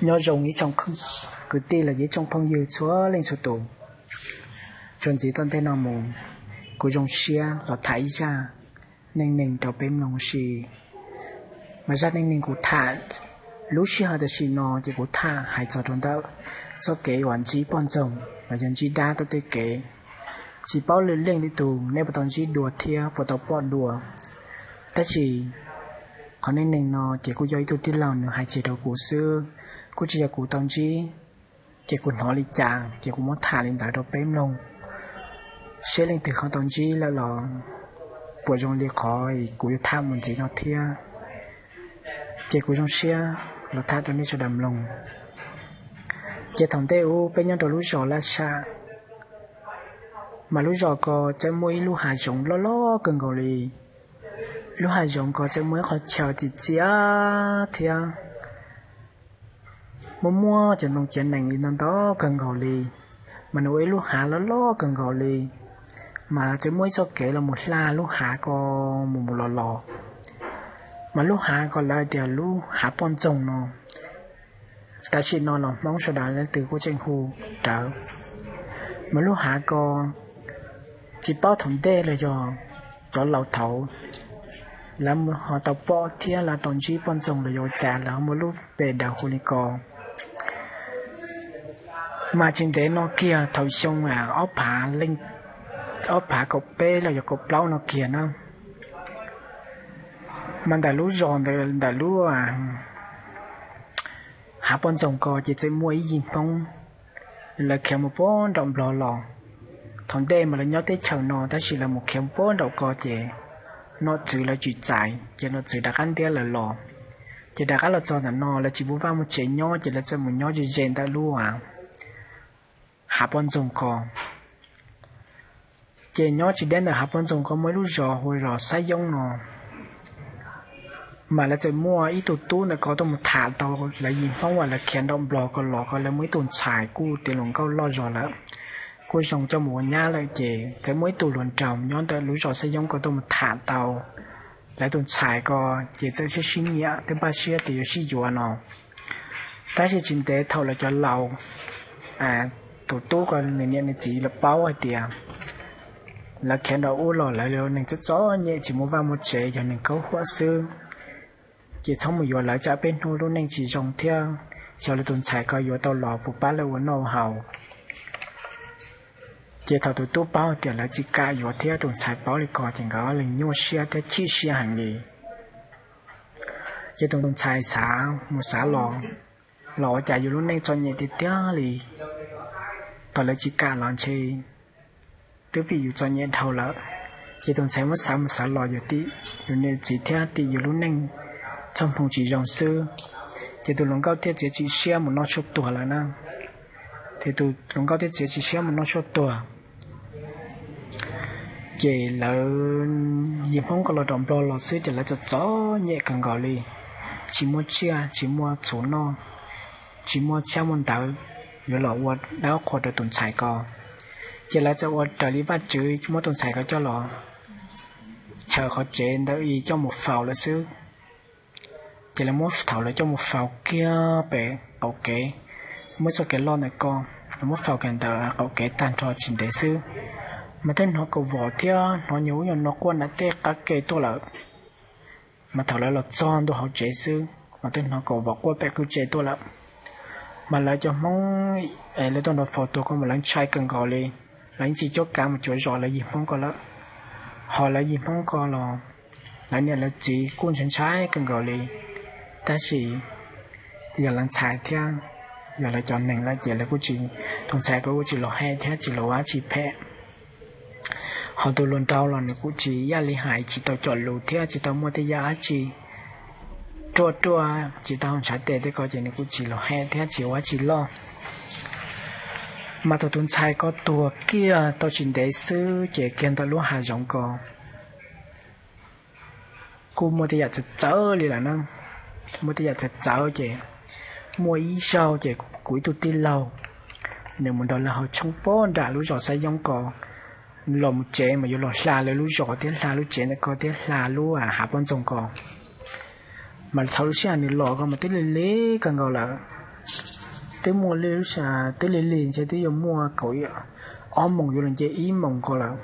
Nyob zoo ib tsoom kwv tij los yog ib tsoom phooj ywg txhua leej txhua tus. Txuas ntxiv tom ntej no mus, kuv zoo siab los tham ib zaj neej neeg rau peb mloog ua si. Mas zaj neej neeg kuv tham lub sij hawm tam sim no ces kuv tham hais txog rau ntawm txoj kev uas ntsib poj ntxoog los yog ntsib dab tuaj tej kev. Tsis paub lwm leej lwm tus nej puas tau ntsib dua thiab puas tau pom dua, tab sis qhov neej neeg no ces kuj yog ib tug tij laug nws hais tseg rau kuv xwb, kuj tsis yog kuv tau ntsib. Ces kuv hnov li cas ces kuv muab tham li ntawd rau peb mloog, seb leej twg ho tau ntsib lawm los puas zoo li qhov kuv yuav tham mus ntxiv no thiab. Ces kuv zoo siab los tham rau nej sawv daws mloog. Ces thaum ntej ub peb nyob rau lub zos Laj Sam, mas lub zos ko txawm muaj ib lub hav zoov loj loj kawg nkaus li. Lub hav zoov ko txawm muaj ib qhov chaw txias txias thiab muaj muaj cov ntoo ciav nees li ntau ntau kawg nkaus li, mas nws ua ib lub hav loj loj kawg nkaus li, mas txawm muaj ib txoj kev los mus hla lub hav ko mus mus los los. Mas lub hav ko lawv tias lub hav poj ntxoog no, tam sim no los Hmoob sawv daws leej twg kuj tseem hu rawv. Mas lub hav ko tsis paub thaum ntej los yog cov laus thaud lawv ho tau pom thiab lawv tau ntsib poj ntxoog los yog ua cas lawv muaj lub npe daws hu li ko. Mas tsis ntev no kiag thaum xyoo ob phav kaum peb los yog kaum plaub no kiag na, mas ntawm lub zos ntawm lub hav poj ntxoog ko ces txawm muaj ib yim Hmoob, lawv khiav mus puag nraum Nplog los. Thaum ntej mas lawv nyob teb chaws no tab sis lawv mus khiav mus puag nraum ko ces nom tswv lawv tsis txais ces nom tswv rov qab ntiab lawv los. Ces rov qab los txog ntawm no lawv tsis muaj vaj muaj tsev nyob ces lawv txawm mus nyob ze ze ntawm lub hav poj ntxoog ko. Ces nyob tsis deb ntawm hav poj ntxoog ko muaj ib lub zos hu zos Xab Yoob no. Mas lawv txawm muaj ib tug tub ntawm ko tuaj mus tham tau lawv yim Hmoob uas lawv khiav nraum Nplog ko los ko, lawv muaj ib tug ntxhais kuj tiav hluas nkauj loj zog lawm, kuj zoo coj mus ua nyab lawm. Ces txawm muaj ib tug hluas nraug nyob ntawm lub zos Xab Yoob ko tuaj mus tham tau lawv tus ntxhais ko, ces txawm sib sib nyiam thiab npaj siab tias yuav sib yuav no. Tab sis tsis ntev thaum lawv cov laus, tus tub ko nws niam nws txiv lawv paub hais tias lawv khiav nraum ub los lawv yog neeg txom txom nyem tsis muaj vaj muaj tsev, yog neeg khaub huam xwb, ces txhob mus yuav lawv tsam peb hnub lub neej tsis zoo thiab xyov lawv tus ntxhais ko yuav tau los puas pab lawv ua noj ua haus. Ces thaum tus tub paub tias lawv tsis kam yuav thiab tus ntxhais paub li ko ces nkawd ob leeg nyuaj siab thiab chim siab heev li. Ces tus ntxhais xav mus xav los, los ua cas yus lub neej txom nyem tiag tiag li, thaum lawv tsis kam los ntshe twb vim yus txom nyem dhau lawm. Ces tus ntxhais muab xav mus xav los yog tim yus niam txiv thiab tim yus lub neej txoj hmoo tsis zoo xwb, ces tus hluas nkauj thiaj txiav txim siab mus noj tshuaj tuag lawm na. Ces tus hluas nkauj thiaj txiav txim siab mus noj tshuaj tuag. Ces lawv yim Hmoob ko los rau Nplog los xwb ces lawv txom txom nyem kawg nkaus li, tsis muaj tsiaj tsis muaj txhuv noj, tsis muaj txhiab muaj ntawv yuav los ua dab qhua rau tus ntxhais ko. Ces lawv txawm ua raws li Vajtswv muab tus ntxhais ko coj los chaws qhov tsev ntawm i coj mus faus lawm xwb. Ces lawv muab thaum lawv coj mus faus kiag pem qaum kev, muab txoj kev loj ntawm ko, lawv muab faus kiag ntawm qaum kev tag nrho tsis ntev xwb, mas twb hnov kaum vom thiab hnov nyuag ub nyuag no quaj nram tej qab ke tuaj lawm. Mas thaum lawv los txog ntua hauv tsev xwb mas twb hnov kaum vom quaj pem kwj tse tuaj lawm. Mas lawv cov Hmoob es lawv tuaj nrog faus tuag ko mas lawv ntshai kawg nkaus li, lawv yeej tsis cuab kav mus cuav zos lawv yim Hmoob ko lawm. Ho lawv yim Hmoob ko los lawv niam lawv txiv kuj ntshai ntshai kawg nkaus li, tab sis yog lawv ntxhais thiab yog lawv cov neeg lawm ces lawv kuj tsis, tus ntxhais ko kuj tsis los hem thiab tsis los ua dab tsi phem. Ho tus hluas nraug los nws kuj tsis ib yam li hais, tsis tau cog lus thiab tsis tau muaj tej yam dab tsi ruaj ruaj, tsis tau ntshav tes tej ko ces nws kuj tsis los hem thiab tsis ua dab tsi loj. Mas thaum tus ntxhais ko tuag kiag tau tsis ntev xwb ces kiag ntawm lub hav zoov ko kuj muaj tej yam txawv txawv li lawm na. Muaj tej yam txawv txawv ces muaj ib zaug ces kuv ib tug tij laug nws mus nrog lawv haus tshoob puag nram lub zos Xab Yoob ko, los mus tsev mas yuav los hla lawv lub zos thiab hla lub tsev ntawm ko thiab hla lub hav poj ntxoog ko. Mas thaum lub sij hawm nws los ko mas twb lig lig kawg nkaus lawm, twb muaj li lub sij hawm twb lig lig ntshe twb yuav muaj kaum ob moos yuav los nce ib moos ko lawm,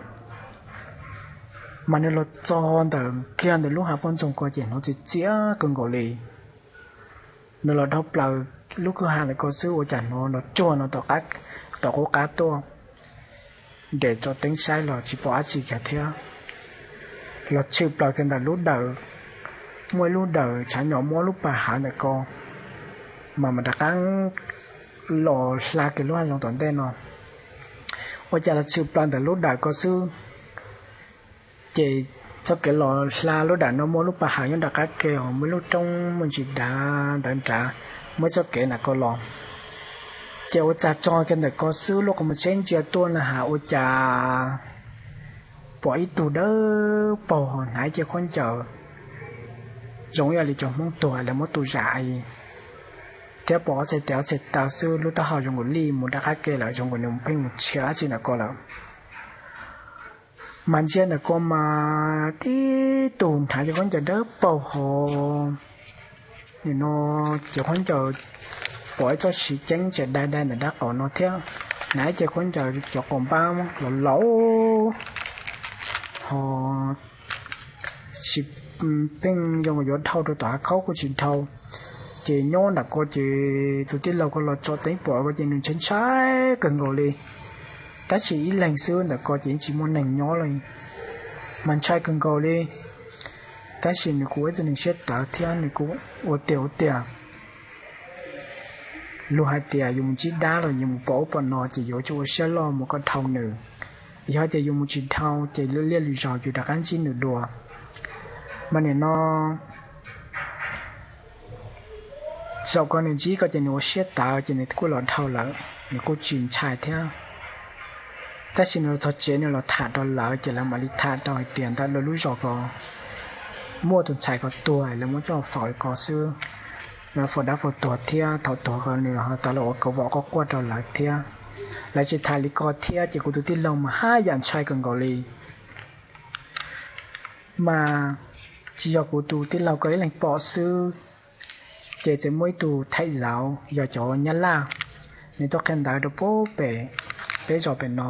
mas nws los txog ntawm kiag ntawm lub hav poj ntxoog ko ces hnov txias txias kawg nkaus li. Nws los dhau plaws lub kwj ha ntawm ko xwb ua cas hnov los tsuag no tom qub qab tuaj, nres tso teeb saib los tsis pom dab tsi kiag thiab. Los tshwm plaws kiag ntawm lub dawm, muaj ib lub dawm tshav nyom muab lub pas hav ntawm ko, mas mas rov qab los hla kiag lub hav zoov tom ntej no. Ua cas los tshwm plaws ntawm lub dawm ko xwb, ces txoj kev los hla lub dawm no muaj lub pas hav nyob nram qab ke, ho muaj lub roob muaj ntsis dav ntawd nrad, muaj ib txoj kev ntawm ko los. Ces ua txag tso kiag ntawm ko xwb lub qhov muag tsheb ntsia tuaj na has ua cas pom ib tug dawb paug ho hnav ib ce khaub ncaws zoo ib yam li cov Hmoob tuag lawv muab tu zam thiab pom ob txhais tes ob txhais taw xwb, lub taub hau zoo nkaus li mus rov qab ke lawm, zoo nkaus nws pheej mus tshiav dab tsi ntawm ko lawm. Mas ntsia ntawm ko mas tib tug hnav cov khaub ncaws dawb paug ho, nim no cov khaub ncaws pom ib txoj siv ceeb tseem dai dai ntawm dab qaum no thiab, hnav ib ce khaub ncaws cov qaum npab los laus ho tsis pheej zoo yuav dhau rau tom hav khaub kuj tsis dhau. Ces nyob nram ko ces tus tij laug ko los tso teeb pom ko ces nws ntshai ntshai kawg nkaus li. Tab sis ib leeg xwb ntawm ko ces tsis muaj neeg nyob li, mas ntshai kawg nkaus li. Tab sis nws kuj ua ib tug neeg siab tawv thiab nws kuj ua tiag ua tiag. Luag hais tias yus mus ntsib dab los yus mus pom ub pom no ces yuav tsum ua siab loj mus kom dhau nws. Yog hais tias yus mus tsis dhau ces lwm liaj lwm zaus yus rov qab ntsib nws dua. Mas nim no zaum ko nws ntsib ko ces nws ua siab tawv ces nws kuj los dhau lawm, nws kuj tsis ntshai thiab. Tab sis nws los txog tsev nws los tham rau lawv ces lawv mam li tham rau hais tias ntawm lawv lub zos ko muaj tus ntxhais ko tuag lawv muab coj faus li ko xwb. Lawv faus dab faus tuag thiab thaum tuag ko nws ho tau los ua kauv vom quaj quaj rau lawv thiab. Lawv tsis tham li ko thiab ces kuv tus tij laug mas haj yam ntshai kawg nkaus li. Mas tsis yog kuv tus tij laug ko ib leeg pom xwb, ces tseem muaj ib tug thaij zauv yog cov Nyab Laj, nws tuaj qhia ntawv rau pem peb zos pem no.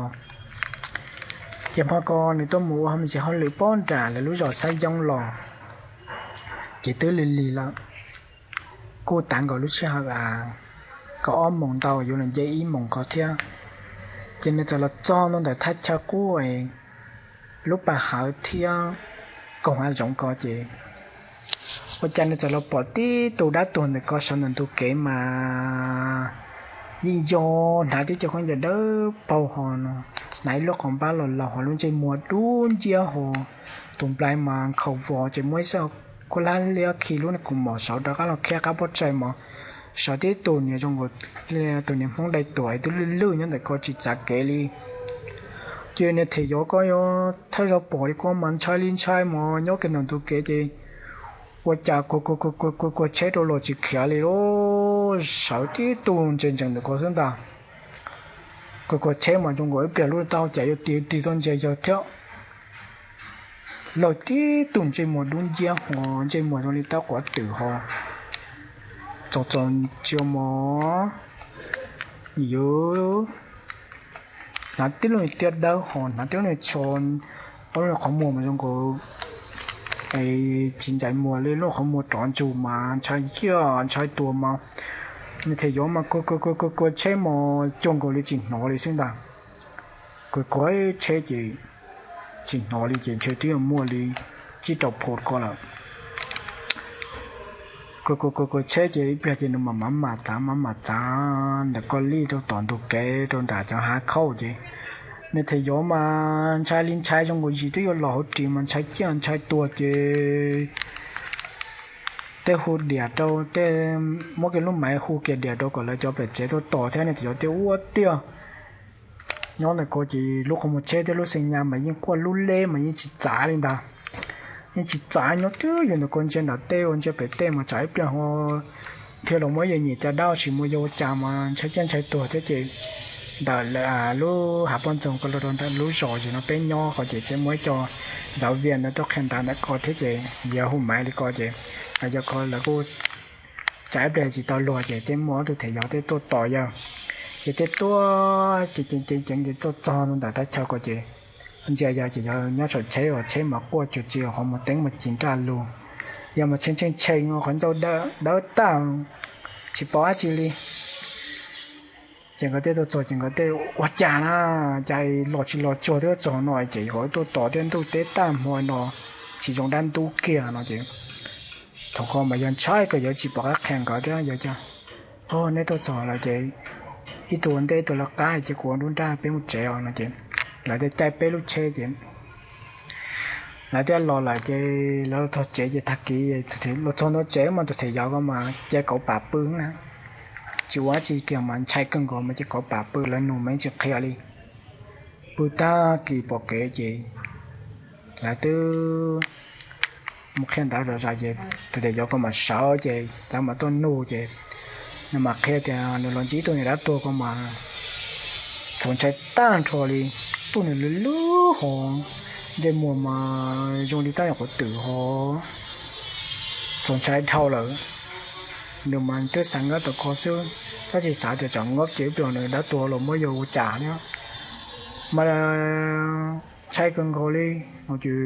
Ces hmo ko nws tuaj mus ua me ntsis hauj lwm pem nram lawv lub zos Xab Yoob los, ces twb lig lig lawm, kuj tav nkaus lub sij hawm kaum ob moos ntau yuav los nce ib moos ko thiab. Ces nws txawm los txog ntawm thaj chaw qub lub pas hawv thiab koog hav zoov ko ces ua cas nws txawm los pom tib tug dab tuag ntawm ko sawv ntawm ntug kev mas yeej yog hnav tib co khaub ncaws dawb paug ho no, hnav ib lub qhov npab los laus ho lub ntsej muag dub nciab ho, tus nplai mas nkhaus vos ces muaj ib xab khuab hlab liab khi lub niag kaus mom saud rov qab los khiab qab pob tsaig mos, sawv tib tug niag zoo nkaus tus niag Hmoob dai tuam twb lwj lwj nyob ntawm ko tsis txav kev li. Ces niag them yov ko yog thawj zaug pom li ko mas ntshai li ntshai mos nyob kiag ntawm ntug kev ces ua cas kuag kuag kuag kuag kuag tsheb rau los tsis khiav li lauj, sawv tib tug ntsia ntsees ntawm ko xwb ntag. Kuag kuag tsheb mas zoo nkaus ib pliag lub taub hau cas yuav tig tig txoj ntsia yawg thiab. Laug tib tug ntsej muag dub nciab ho ntsej muag zoo li tab quav twm ho, txaus txaus ntsia mos, yuav hnav tib lub niag tiab dawb ho hnav tib lub niag tsho, ob lub qhov muag mas zoo nkaus tsis ncaim muag li, lub qhov muag rov ntsug mas ntshai ciaj ntshai tuag mas. Niag them yov mas kuag kuag kuag kuag tsheb mas cuag nkaus li tsis hnov li xwb ntag. Kuag kuag tsheb ces tsis hnov li ces ntshe twb yuav muaj li tsib rau phaum ko lawm. Kuag kuag kuag kuag tsheb ces ib pliag ces nws mam mam mam txav mam mam txav ntawm ko lij rau tom ntug kev rau nram cov hav khauj ces niag them yov mas ntshai li ntshai zoo nkaus yim twb yuav los hauv ris mas ntshai ciaj ntshai tuag ces tej hu diam rau tej, muab kiag lub maiv hu kiag diam rau kom lawv cov pem tsev tuaj tos thiab niag them yov tias ua tiag. Nyob ntawm ko ces lub qhov muag tsheb thiab lub xee nyas mas yeej quaj lub leb mas yeej tsis txav li ntag. Yeej tsis txav, nyob twb yog ntawm ko ntsia nram tej ua ntsia pem tej mas tsam ib pliag ho dhia los muab yawg nyem cas dab tsis muaj yog ua cas mas ntshai ciaj ntshai tuag thiab ces ntawm lub hav poj ntxoog ko los rau ntawm lub zos zim no peb nyob ko ces tseem muaj ib co ntxawv vias ntawd tuaj qhia ntawv ntawm ko thiab ces yog hu maiv li ko ces yog ko lawv kuj tsam ib pliag tsis tau luag ces thiaj muaj ob tug them yawg thiaj tuaj tos yawg. Ces thiaj tuaj ceev ceev ceev ces tuaj txog ntawm thaj chaw ko ces ntsia yawg ces yawg nyob saum tsheb uas tsheb mas quaj cuag tsi, qhov muag teeb mas ci nraj lug, yawg mas tshee tshee tshee, qhov ncauj dawb tag, tsis pom dab tsi li. Ces nkawd thiaj tuaj txog ces nkawd thiaj ua cas na, cas los tsis los tsuag thiab txog no ces kom tuaj tos thiab, ntuj teb tag hmo no tsis zoo dab ntub kiag no ces thaum ko mas yawg ntshai kawg yawg tsis pom qab qhia nkawd thiab, yawg tias, Au, neb tuaj txog lawm ces ib tug ua ntej ib tug lawv qab ces kuv ua nruab nrab peb mus tsev os no ces lawv thiaj caij peb lub tsheb ces lawv thiaj los lawm ces lawv los txog tsev ces tag kis los txog ntua tsev mas tus them yawg ko mas cia kauv pam pw na, tsis ua dab tsi kiag mas ntshai kawg nkaus mas cia kauv pam pw, lawv nug mas yeej tsis qhia li. Pw tag kis pom kev ces lawv twb mus qhia ntawv zom zaws ces tus them yawg ko mas sawv ces lawv mas tuaj nug ces nws mas qhia tias nws los ntsib ib tug niam dab tuag ko mas txaus ntshai tag nrho li, tug niag lub lub hov, ntsej muag mas zoo li tab yog quav twm hov, txaus ntshai dhau lawm. Nws mas twb xav nkab tau ko xwb, tab sis xav tias tsam nkab ces ib pliag nws dab tuag los muab yawg ua cas thiab mas ntshai kawg nkaus li no ces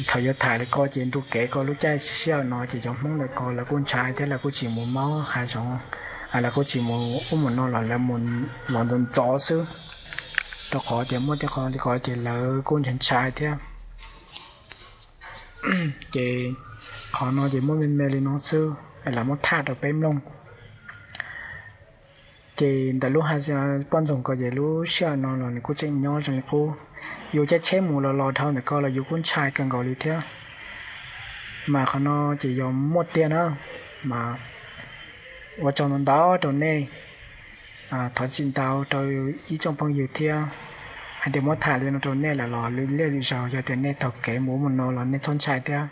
thaum yawg tham li ko ces ntu kev ko lub caij sij hawm no ces cov Hmoob ntawm ko lawv kuj ntshai thiab lawv kuj tsis mus maub hav zoov, lawv kuj tsis mus ub mus no los lawv mus los ntxov ntxov xwb, rau qhov tias muaj tej qho li ko ces lawv kuj ntshai ntshai thiab. Ces qhov no ces muaj me me li no xwb es lam muab tham rau peb mloog. Ces ntawm lub hav poj ntxoog ko ces lub sij hawm no los nws kuj tseem nyob zoo li qub. Yus caij tsheb mus los los dhau ntawm ko los yus kuj ntshai kawg nkaus li thiab. Mas qhov no ces yog muaj tiag na, mas ua tsaug ntau ntau rau nej. Thov txim ntau rau ib tsoom phooj ywg thiab, hais tias muab tham li no rau nej lawm los lwm liaj lwm zaus yog tias nej taug kev mus ub mus no los nej txhob ntshai thiab,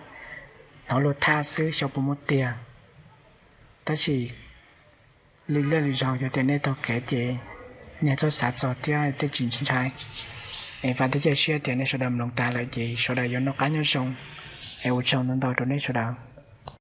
hnov luag tham xwb xyov puas muaj tiag. Tab sis lwm liaj lwm zaus yog tias nej taug kev ces nej txhob xav txog thiab thiaj tsis ntshai. Es vam thiab cia siab tias nej sawv daws mloog tas lawm ces sawv daws yuav noj qab nyob zoo. Es ua tsaug ntau ntau rau nej sawv daws.